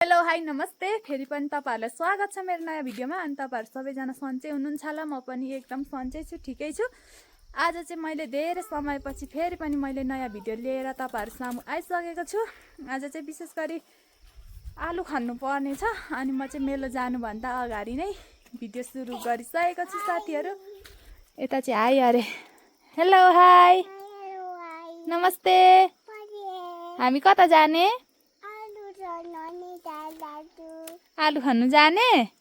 Hello hi नमस्ते फेरि पनि तपाईहरुलाई स्वागत छ मेरो नयाँ भिडियोमा। अनि तपाईहरु सबैजना सन्चै हुनुहुन्छ होला, म पनि एकदम सन्चै छु, ठिकै छु। आज चाहिँ मैले धेरै समयपछि फेरि पनि मैले नयाँ भिडियो लिएर तपाईहरु सामु आइसकेको छु। आज चाहिँ विशेष गरी आलु खन्नु पर्ने छ अनि म चाहिँ मेलो जानुभन्दा अगाडि नै भिडियो सुरु गरिसकेको छु साथीहरु। यता चाहिँ हाई अरे। हेलो हाई नमस्ते। हामी कता जाने? आलु खानु जाने?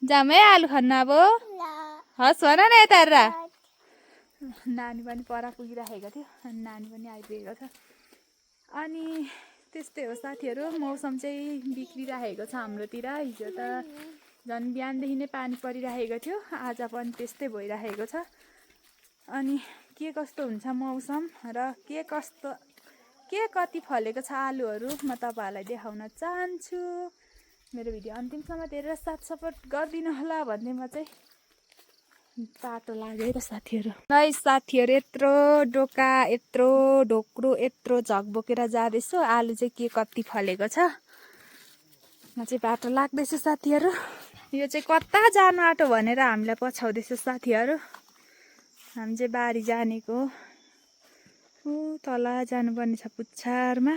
जाम है आलु खानु। अब हस् भन न यता हेरेर। नानी पनि पर पुगिराखेको थियो अनि नानी पनि आइपुगेको छ। अनि त्यस्तै हो साथीहरु, मौसम चाहिँ बिग्रिराखेको छ हाम्रोतिर। हिजो त झन् बिहानदेखि नै पानी परिराखेको थियो, आज पनि त्यस्तै भइराखेको छ। अनि के कस्तो हुन्छ मौसम र के कति फलेको छ आलुहरू म तपाईहरुलाई देखाउन चाहन्छु। मेरो भिडियो अन्तिमसम्म हेरेर साथ सपोर्ट गरिदिनु होला भन्दै म चाहिँ बाटो लाग्यो र साथीहरु। है साथीहरु, यत्रो डोका यत्रो ढोक्रो यत्रो झक बोकेर जाँदैछु। आलु चाहिँ के कति फलेको छ। म चाहिँ बाटो लाग्दैछु साथीहरु। यो चाहिँ कता जानु आँटो भनेर हामीलाई पछाउँदैछ साथीहरु। हामी चाहिँ बारी जानेको ऊ तल जानुपर्ने छ पुच्छारमा।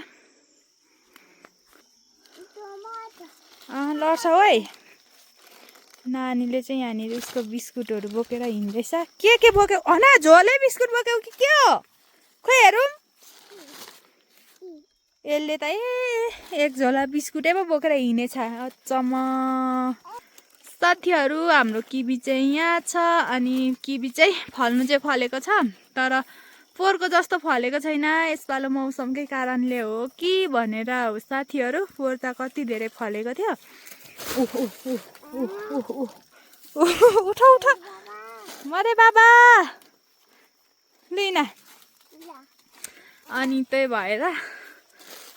लड्छ है। नानीले चाहिँ यहाँनिर उसको बिस्कुटहरू बोकेर हिँड्दैछ। के बोक्यो? अना झोले बिस्कुट बोक्यो कि के हो? खोइ हेरौँ। यसले त एक झोला बिस्कुटै पो बोकेर हिँडेछ। अचम्म। साथीहरु, हाम्रो किवी चाहिँ यहाँ छ अनि किवी चाहिँ फल्नु चाहिँ फलेको छ, तर पोहोरको जस्तो फलेको छैन। यसपालो मौसमकै कारणले हो कि भनेर हो साथीहरु। पोहोर त कति धेरै फलेको थियो। उठ उठ मरे बाबा लिन। अनि त्यही भएर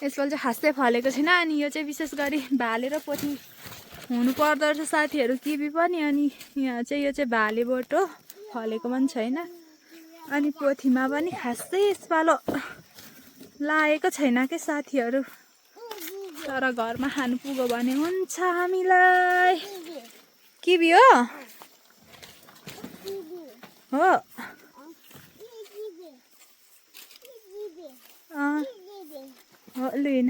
यसपालि चाहिँ खासै फलेको छैन। अनि यो चाहिँ विशेष गरी भाले र पोथी हुनु पर्दो रहेछ साथीहरु, किवी पनि। अनि यहाँ चाहिँ यो चाहिँ भाले बोट हो, फलेको पनि छैन। अनि पोथीमा पनि खासै यसपालो लागेको छैन के साथीहरु, तर घरमा खानु पुग्यो भने हुन्छ हामीलाई। किवी हो हो लिन।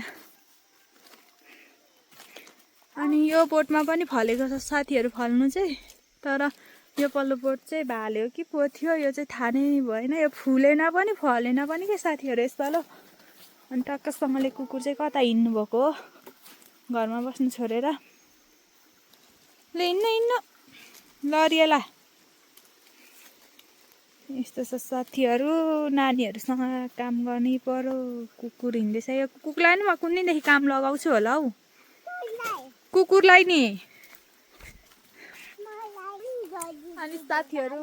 अनि यो बोटमा पनि फलेको छ साथीहरु फल्नु चाहिँ, तर यो पल्लो बोट चाहिँ भाले हो कि पोथी हो यो चाहिँ थाहा नै भएन। यो फुलेन पनि फलेन पनि के साथीहरु यसपालो। अनि टक्कसँगले कुकुर चाहिँ कता हिँड्नु भएको हो घरमा बस्नु छोडेर। ले हिँड्नु लरिएला। यस्तो छ साथीहरु, नानीहरुसँग काम गर्नै पर्यो। कुकुर हिँड्दैछ। यो कुकुरलाई नि म कुनैदेखि काम लगाउँछु होला हौ। कुकुरलाई नि। अनि साथीहरु,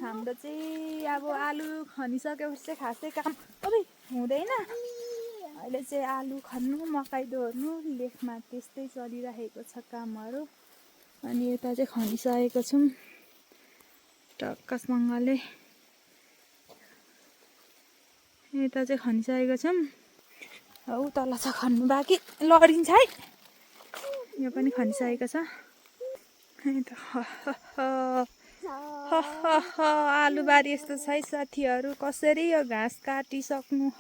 हाम्रो चाहिँ अब आलु खनिसकेपछि चाहिँ खासै काम हुँदैन। अहिले चाहिँ आलु खन्नु, मकै दोहोर्नु, लेखमा त्यस्तै चलिरहेको छ कामहरु। अनि यता चाहिँ खनिसकेको छौं टक्कसँगले। यता चाहिँ खनिसकेको छौं। हौ तल छ खन्नु बाँकी, लडिन्छ है। यो पनि खनिसकेको छ। आलु बारी यस्तो छ है साथीहरु। कसरी यो घाँस काटिसक्नु।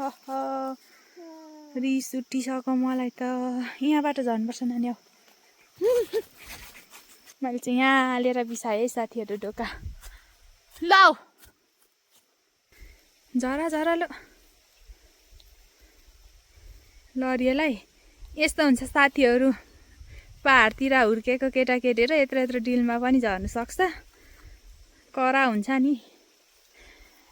रिस उठिसक्यो मलाई त। यहाँबाट झर्नुपर्छ नानी हो। मैले चाहिँ यहाँ लिएर बिसाएँ है साथीहरु ढोका। लाउ झरा झरा लो लरिएलाई। यस्तो हुन्छ साथीहरु, पहाडतिर हुर्केको केटाकेटीहरु यत्रो यत्रो डिलमा पनि झर्नु सक्छ। करा हुन्छ नि।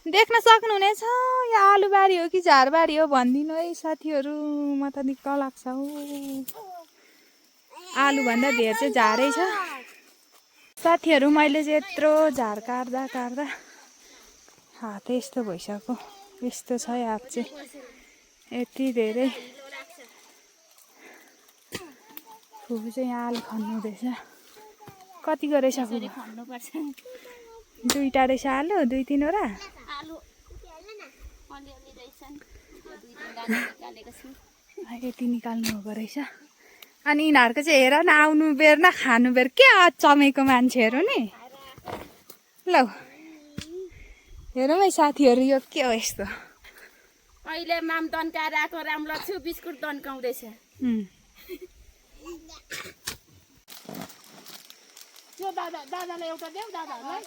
देख्न सक्नुहुनेछ यो आलुबारी हो कि झारबारी हो भनिदिनु है साथीहरु। म त दिक्क लाग्छ हौ। आलु भन्दा धेर चाहिँ झारै छ साथीहरु। मैले चाहिँ यत्रो झार काट्दा काट्दा हात यस्तो भइसक्यो। यस्तो छ है हात चाहिँ यति धेरै। फुपू चाहिँ यहाँ आलु खन्नु हुँदैछ। कतिको रहेछ फुपू? दुईटा रहेछ आलु, 2-3वटा। यति निकाल्नु भएको रहेछ। अनि यिनीहरूको चाहिँ हेर न आउनु बेर न खानु बेर के चमेको मान्छेहरू नि ल हेरौँ है साथीहरू यो के हो यस्तो अहिले माम तन्काएर आएको राम्रो छु बिस्कुट तन्काउँदैछ दादालाई एउटा देऊ दादाहरूलाई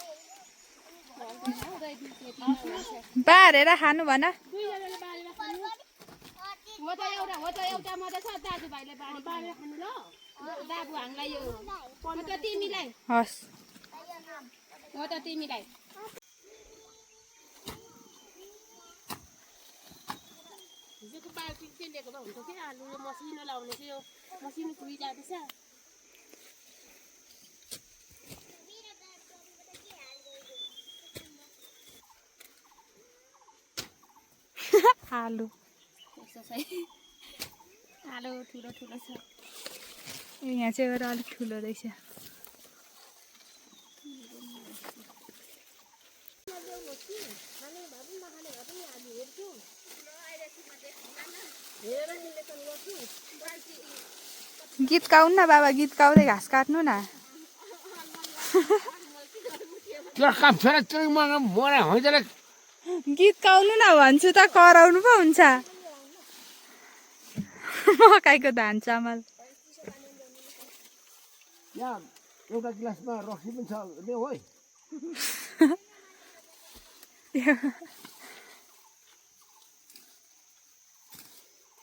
बारेर खानु भन दुईजनाले बारेर खानु हो त एउटा मात्रै छ दाजुभाइले बारेर खानु ल बाबु हामीलाई यो हो त तिमीलाई हस् हो त तिमीलाई हिजोको बाल्टी चाहिँ लिएको भए हुन्छ कि आलु यो मसिनो लाउने चाहिँ यो मसिनो कुही जाँदैछ आलु आलु ठुलो ठुलो छ यहाँ चाहिँ एउटा अलिक ठुलो रहेछ गीत गाउनु न बाबा गीत गाउँदै घाँस काट्नु न गीत गाउनु न भन्छु त कराउनु पो हुन्छ मकैको धान चामल एउटा गिलासमा रक्सी पनि छ देऊ है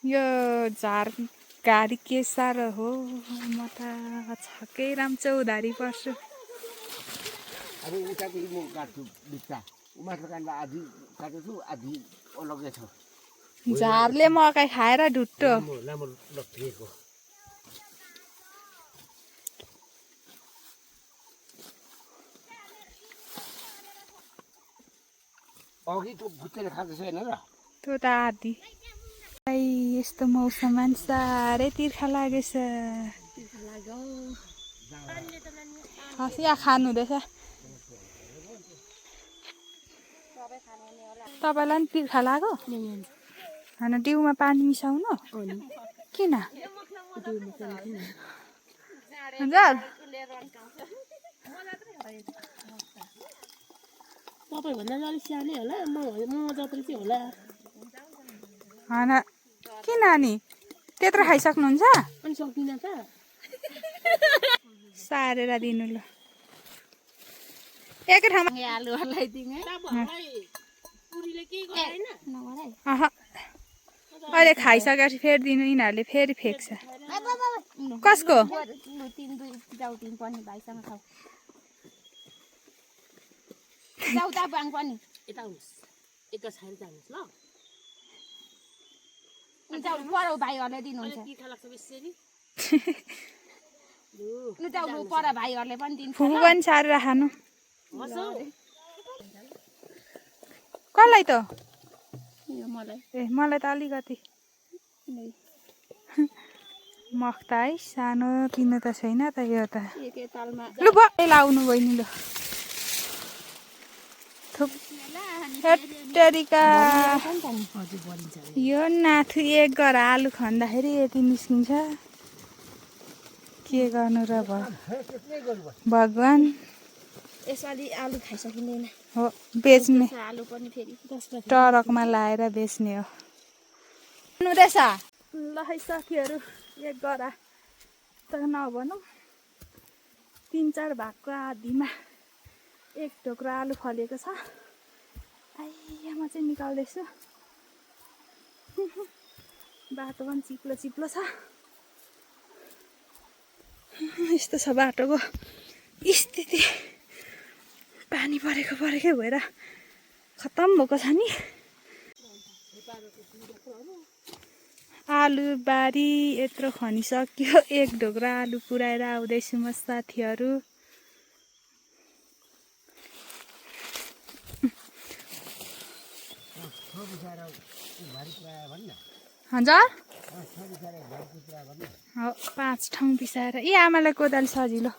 यो झार गाडी के साह्रो हो म त छक्कै राम चौधारी पर्छु अब उताको म काट्छु बिच्चा उमाथि काट्दा आधी काटेछु आधी अलग्गै छ झारले मकै खाएर ढुट्टो लामो लट्ठिएको अघि त्यो भुत्तेले खाएको छैन र त्यो त आधी यस्तो मौसममा नि साह्रै तिर्खा लागेछ यहाँ खानु हुँदैछ तपाईँलाई नि तिर्खा लाग्यो होइन डिउमा पानी मिसाउनु किन तपाईँभन्दा अलिक सानै होला म जत्रो चाहिँ होला होइन किन नि त्यत्रो खाइसक्नुहुन्छ अनि सक्दिनँ त सारेर दिनु ल एकै ठाउँमा आलुहरूलाई दिने अहिले खाइसकेपछि फेरि दिनु यिनीहरूले फेरि फ्याँक्छ कसको पनि यता आउनुहोस् यता छाएर जानुहोस् ल पर भाइहरूले दिनुहुन्छ पर भाइहरूले पनि दिन्छ फुपू पनि सारेर खानु कसलाई त ए मलाई त अलिकति मख्ता है सानो किन त छैन त यो त लु भयो लाउनु बहिनी लु हेटेरिका यो नाथु एक गर आलु खन्दाखेरि यति निस्किन्छ के गर्नु र भगवान यसपालि आलु खाइसकिँदैन हो बेच्ने आलु पनि फेरि ट्रकमा लाएर बेच्ने हो हुँदैछ ल है साथीहरू एक गरा त नभनौँ 3-4 भागको आधीमा एक ढोक्रो आलु फलेको छ म चाहिँ निकाल्दैछु बाटो पनि चिप्लो चिप्लो छ यस्तो छ बाटोको स्थिति पानी परेको भएर खत्तम भएको छ नि आलु बारी यत्रो खनिसक्यो एक ढोक्रा आलु पुऱ्याएर आउँदैछु म साथीहरू हजुर 5 ठाउँ पिसाएर ए आमालाई कोदाल सजिलो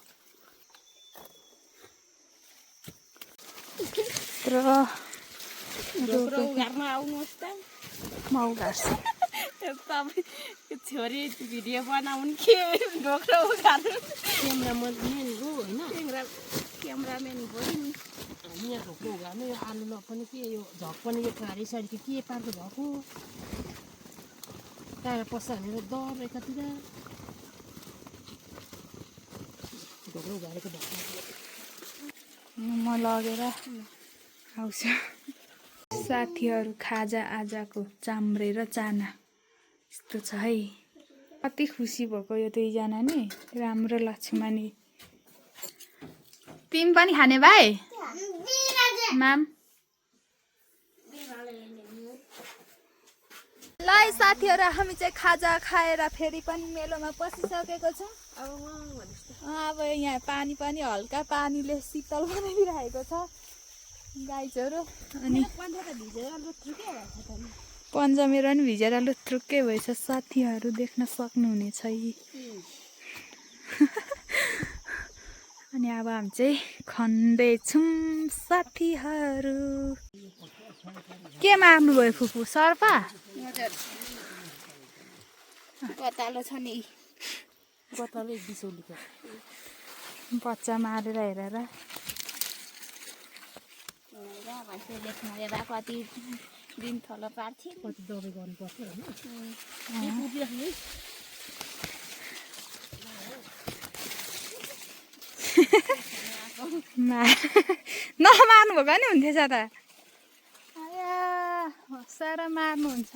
घरमा आउनुहोस् त माउ घाँस तपाईँ छोरी भिडियो बनाउनु के ढोक्रो उखाल्नु क्यामेरामन मेन हो होइन क्यामेराम्यान हो नि हामी यहाँ ढोक्रो उघाल्नु यो आलु पनि के यो झक पनि यो खारी सारी के पार्को झक हो कहाँ पस्छ भनेर डर एकातिर ढोक्रो उघालेको ढोक्रो म लगेर आउँछु साथीहरू खाजा आजको चाम्रे र चाना यस्तो छ है कति खुसी भएको यो दुईजना नि राम्रो लक्ष्मणी तिमी पनि खाने भाइ माम ल साथीहरू हामी चाहिँ खाजा खाएर फेरि पनि मेलोमा पसिसकेको छौँ अब यहाँ पानी पनि हल्का पानीले शीतल बनाइदिरहेको छ गाईहरू अनि पन्जा मेरो पनि भिजेर लुत्रुक्कै भएछ साथीहरू देख्न सक्नुहुनेछ अनि अब हामी चाहिँ खन्दैछौँ साथीहरू के मार्नुभयो फुपू सर्पा गतालो छ नि गतालो बिसौलीको बच्चा मारेर हेरेर लेख्न कति दिन थलो पार्थ्यो कति दबाई गर्नुपर्छ होइन नमार्नु भएको नि हुन्थेछ त आया हँसाएर मार्नुहुन्छ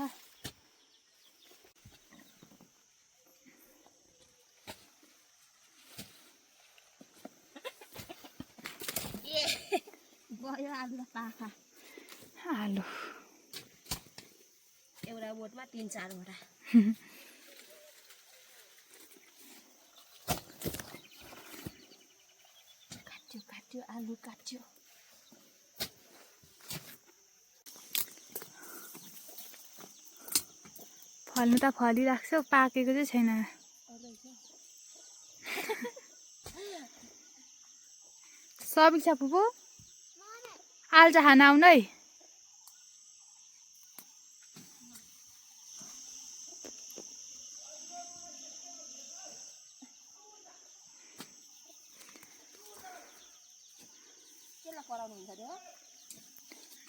गयो आलु पाखा आलु एउटा बोटमा 3-4 वटा काट्यो आलु काट्यो फल्नु त फलिरहेको छ पाकेको चाहिँ छैन सबिक्षा फुपू आल्चा खाना आउनु है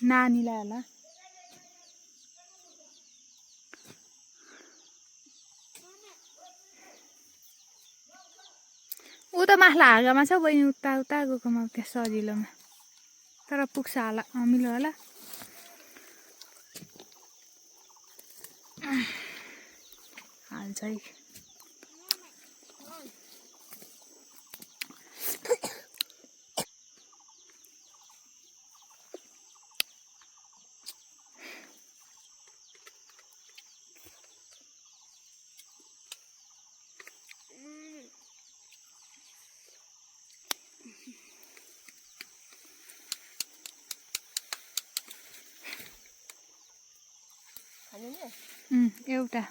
नानीलाई होला ऊ त माथि हाँगामा छ बहिनी उता उता गएकोमा त्यहाँ सजिलोमा तर पुग्छ होला अमिलो होला हाल्छ है एउटा